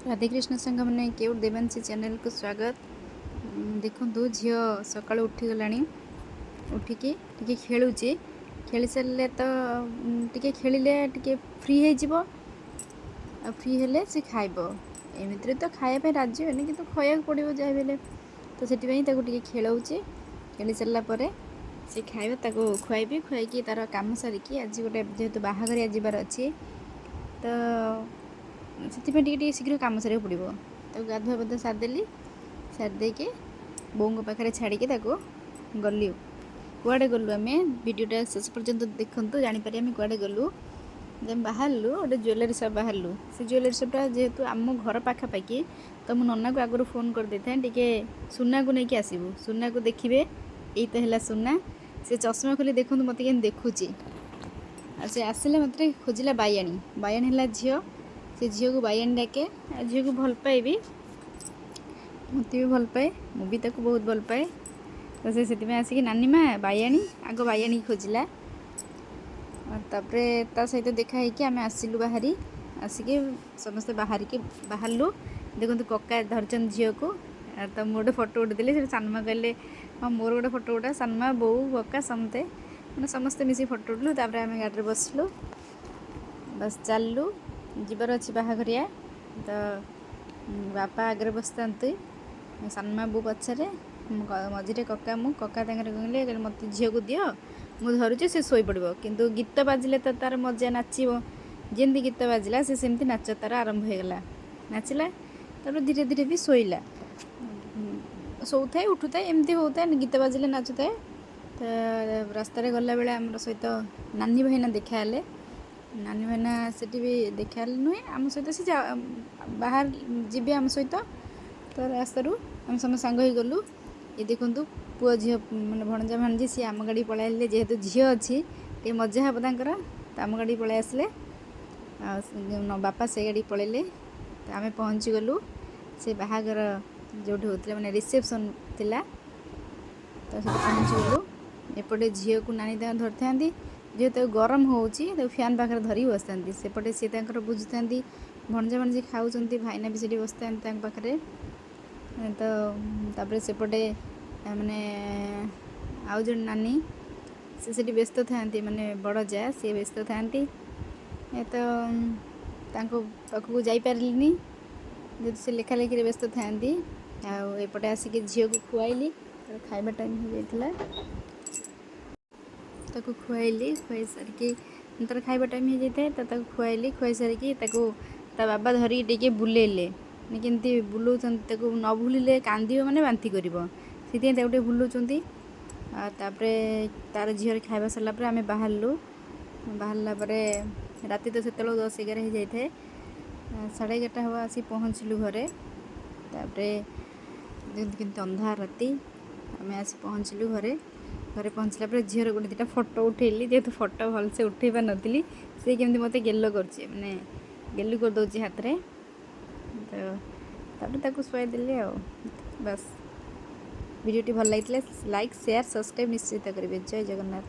ରାଧାକୃଷ୍ଣ ସାଙ୍ଗମାନେ, କେଉଁ ଦେବାଂଶୀ ଚ୍ୟାନେଲକୁ ସ୍ୱାଗତ। ଦେଖନ୍ତୁ, ଝିଅ ସକାଳୁ ଉଠିଗଲାଣି। ଉଠିକି ଟିକେ ଖେଳୁଛି। ଖେଳି ସାରିଲେ ତ ଟିକେ ଖେଳିଲେ ଟିକେ ଫ୍ରି ହେଇଯିବ ଆଉ ଫ୍ରି ହେଲେ ସେ ଖାଇବ। ଏମିତିରେ ତ ଖାଇବା ପାଇଁ ରାଜି ହୁଏନି, କିନ୍ତୁ ଖୁଆଇବାକୁ ପଡ଼ିବ ଯାହା ବି ହେଲେ। ତ ସେଥିପାଇଁ ତାକୁ ଟିକେ ଖେଳଉଛି। ଖେଳି ସାରିଲା ପରେ ସେ ଖାଇବ। ତାକୁ ଖୁଆଇବି, ଖୁଆଇକି ତାର କାମ ସାରିକି ଆଜି ଗୋଟେ ଯେହେତୁ ବାହାଘରିଆ ଯିବାର ଅଛି, ତ ସେଥିପାଇଁ ଟିକେ ଟିକେ ଶୀଘ୍ର କାମ ସାରିବାକୁ ପଡ଼ିବ। ତାକୁ ଗାଧୁଆ ପାଧୁଆ ସାରିଦେଲି। ସାରି ଦେଇକି ବୋଉଙ୍କ ପାଖରେ ଛାଡ଼ିକି ତାକୁ ଗଲି। କୁଆଡ଼େ ଗଲୁ ଆମେ, ଭିଡ଼ିଓଟା ଶେଷ ପର୍ଯ୍ୟନ୍ତ ଦେଖନ୍ତୁ, ଜାଣିପାରିବେ ଆମେ କୁଆଡ଼େ ଗଲୁ। ଯେ ବାହାରିଲୁ ଗୋଟେ ଜୁଏଲାରୀ ସପ୍ ବାହାରିଲୁ। ସେ ଜୁଏଲାରୀ ସପ୍ଟା ଯେହେତୁ ଆମ ଘର ପାଖାପାଖି, ତ ମୁଁ ନନାକୁ ଆଗରୁ ଫୋନ୍ କରିଦେଇଥାଏ, ଟିକେ ସୁନାକୁ ନେଇକି ଆସିବୁ, ସୁନାକୁ ଦେଖିବେ। ଏଇ ତ ହେଲା ସୁନା। ସେ ଚଷମା ଖୋଲି ଦେଖନ୍ତୁ ମୋତେ କେମିତି ଦେଖୁଛି। ଆଉ ସେ ଆସିଲେ ମାତ୍ରେ ଖୋଜିଲା ବାୟାଣୀ। ବାୟାଣୀ ହେଲା ଝିଅ। ସେ ଝିଅକୁ ବାୟାଣୀ ଡାକେ ଆଉ ଝିଅକୁ ଭଲ ପାଏ ବି। ମୋତେ ବି ଭଲ ପାଏ, ମୁଁ ବି ତାକୁ ବହୁତ ଭଲ ପାଏ। ତ ସେ ସେଥିପାଇଁ ଆସିକି ନାନୀ ମା, ବାୟାଣୀ, ଆଗ ବାୟାଣୀ ଖୋଜିଲା। ଆଉ ତାପରେ ତା ସହିତ ଦେଖା ହେଇକି ଆମେ ଆସିଲୁ ବାହାରି। ଆସିକି ସମସ୍ତେ ବାହାରିକି ବାହାରିଲୁ। ଦେଖନ୍ତୁ, କକା ଧରିଛନ୍ତି ଝିଅକୁ। ଆଉ ତ ମୁଁ ଗୋଟେ ଫଟୋ ଉଠେଇଥିଲି ସେଠି। ସାନମା କହିଲେ, ହଁ, ମୋର ଗୋଟେ ଫଟୋ ଉଠା। ସାନମା, ବୋଉ, କକା ସମସ୍ତେ, ମାନେ ସମସ୍ତେ ମିଶିକି ଫଟୋ ଉଠିଲୁ। ତାପରେ ଆମେ ଗାଡ଼ିରେ ବସିଲୁ, ବାସ୍ ଚାଲିଲୁ। ଯିବାର ଅଛି ବାହାଘରିଆ। ତ ବାପା ଆଗରେ ବସିଥାନ୍ତି, ସାନମା, ବୋଉ ପଛରେ, ମଝିରେ କକା, ମୁଁ। କକା ତାଙ୍କର କହିଲେ, କହିଲେ, ମୋତେ ଝିଅକୁ ଦିଅ, ମୁଁ ଧରୁଛି, ସେ ଶୋଇପଡ଼ିବ। କିନ୍ତୁ ଗୀତ ବାଜିଲେ ତ ତାର ମଜା, ନାଚିବ। ଯେମିତି ଗୀତ ବାଜିଲା, ସେ ସେମିତି ନାଚ ତାର ଆରମ୍ଭ ହେଇଗଲା। ନାଚିଲା, ତାପରେ ଧୀରେ ଧୀରେ ବି ଶୋଇଲା। ଶୋଉଥାଏ, ଉଠୁଥାଏ, ଏମିତି ହେଉଥାଏ। ଗୀତ ବାଜିଲେ ନାଚୁଥାଏ। ତ ରାସ୍ତାରେ ଗଲାବେଳେ ଆମର ସହିତ ନାନୀ ଭାଇନା ଦେଖା ହେଲେ। ନାନୀ ଭାଇନା ସେଠି ବି ଦେଖା ହେଲେ ନୁହେଁ, ଆମ ସହିତ ସେ ବାହାର ଯିବେ ଆମ ସହିତ। ତ ରାସ୍ତାରୁ ଆମେ ସମସ୍ତେ ସାଙ୍ଗ ହେଇଗଲୁ। ଏ ଦେଖନ୍ତୁ, ପୁଅ ଝିଅ, ମାନେ ଭଣଜା ଭାଣିଜି, ସିଏ ଆମ ଗାଡ଼ି ପଳେଇ ଆସିଲେ। ଯେହେତୁ ଝିଅ ଅଛି, ଟିକେ ମଜା ହେବ ତାଙ୍କର। ତ ଆମ ଗାଡ଼ି ପଳେଇ ଆସିଲେ ଆଉ ବାପା ସେ ଗାଡ଼ି ପଳେଇଲେ। ତ ଆମେ ପହଞ୍ଚିଗଲୁ ସେ ବାହାଘର ଯେଉଁଠି ହେଉଥିଲା, ମାନେ ରିସେପସନ୍ ଥିଲା, ତ ସେଠି ପହଞ୍ଚିଗଲୁ। ଏପଟେ ଝିଅକୁ ନାନୀ ତାଙ୍କ ଧରିଥାନ୍ତି। ଯେହେତୁ ତାକୁ ଗରମ ହେଉଛି, ତାକୁ ଫ୍ୟାନ୍ ପାଖରେ ଧରିକି ବସିଥାନ୍ତି। ସେପଟେ ସିଏ ତାଙ୍କର ବୁଝୁଥାନ୍ତି, ଭଣଜା ଭାଣିଜି ଖାଉଛନ୍ତି। ଭାଇନା ବି ସେଠି ବସିଥାନ୍ତି ତାଙ୍କ ପାଖରେ। ତ ତାପରେ ସେପଟେ ମାନେ ଆଉ ଜଣେ ନାନୀ, ସେ ସେଠି ବ୍ୟସ୍ତ ଥାଆନ୍ତି, ମାନେ ବଡ଼ ଯା, ସିଏ ବ୍ୟସ୍ତ ଥାଆନ୍ତି। ଏ ତ ତାଙ୍କ ପାଖକୁ ଯାଇପାରିଲିନି, ଯେହେତୁ ସେ ଲେଖାଲେଖିରେ ବ୍ୟସ୍ତ ଥାଆନ୍ତି। ଆଉ ଏପଟେ ଆସିକି ଝିଅକୁ ଖୁଆଇଲି। ତାର ଖାଇବା ଟାଇମ୍ ହେଇଯାଇଥିଲା। ତାକୁ ଖୁଆଇଲି। ଖୁଆଇ ସାରିକି, ତାର ଖାଇବା ଟାଇମ୍ ହେଇଯାଇଥାଏ, ତ ତାକୁ ଖୁଆଇଲି। ଖୁଆଇ ସାରିକି ତାକୁ ତା ବାବା ଧରିକି ଟିକେ ବୁଲେଇଲେ। ମାନେ କେମିତି ବୁଲଉଛନ୍ତି ତାକୁ, ନ ବୁଲିଲେ କାନ୍ଦିବ, ମାନେ ବାନ୍ତି କରିବ। ସେଥିପାଇଁ ତାକୁ ଟିକେ ବୁଲଉଛନ୍ତି। ଆଉ ତାପରେ ତାର ଝିଅର ଖାଇବା ସରିଲା ପରେ ଆମେ ବାହାରିଲୁ। ବାହାରିଲା ପରେ ରାତି ତ ସେତେବେଳକୁ 10-11 ହେଇଯାଇଥାଏ। 11:30 ହେବ ଆସି ପହଞ୍ଚିଲୁ ଘରେ। ତାପରେ ଯେମିତି କେମିତି ଅନ୍ଧାର ରାତି, ଆମେ ଆସି ପହଞ୍ଚିଲୁ ଘରେ। ଘରେ ପହଞ୍ଚିଲା ପରେ ଝିଅର ଗୋଟେ ଦୁଇଟା ଫଟୋ ଉଠେଇଲି। ଯେହେତୁ ଫଟୋ ଭଲସେ ଉଠେଇ ପାରିନଥିଲି, ସେ କେମିତି ମୋତେ ଗେଲ କରୁଛି, ମାନେ ଗେଲୁ କରିଦେଉଛି ହାତରେ। ତ ତାପରେ ତାକୁ ଶୁଆଇଦେଲି ଆଉ ବାସ୍। ଭିଡ଼ିଓଟି ଭଲ ଲାଗିଥିଲେ ଲାଇକ୍, ସେୟାର, ସବସ୍କ୍ରାଇବ୍ ନିଶ୍ଚିତ କରିବେ। ଜୟ ଜଗନ୍ନାଥ।